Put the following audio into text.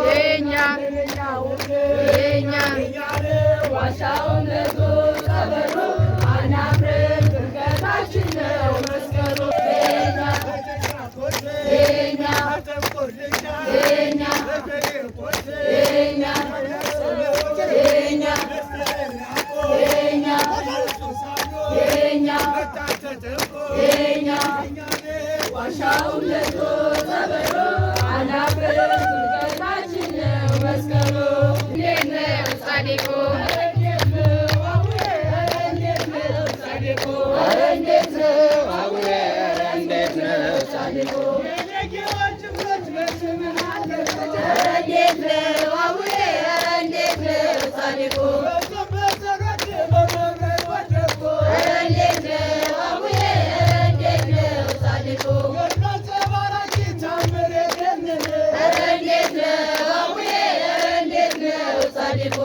የኛ የኛ ዋሻውን ለቶ ጸበሉ አናፍርም ጥምቀታችን ነው መስቀሉ። የኛ የኛ የኛ የኛ የኛ የኛ የኛ የኛ ዋሻውን ለቶ ጸበሉ አናፍርም ጥምቀታችን ነው መስቀሉ። እንዴት ነው ጻድቁ? እንዴት ነው አቡዬ? እንዴት ነው ጻድቁ? እንዴት ነው አቡዬ? እንዴት ነው ጻድቁ? እንዴት ነው አቡዬ? እንዴት ነው ጻድቁ? እንዴት ነው አቡዬ? እንዴት ነው ጻድቁ? እንዴት ነው አቡዬ? እንዴት ነው ጻድቁ?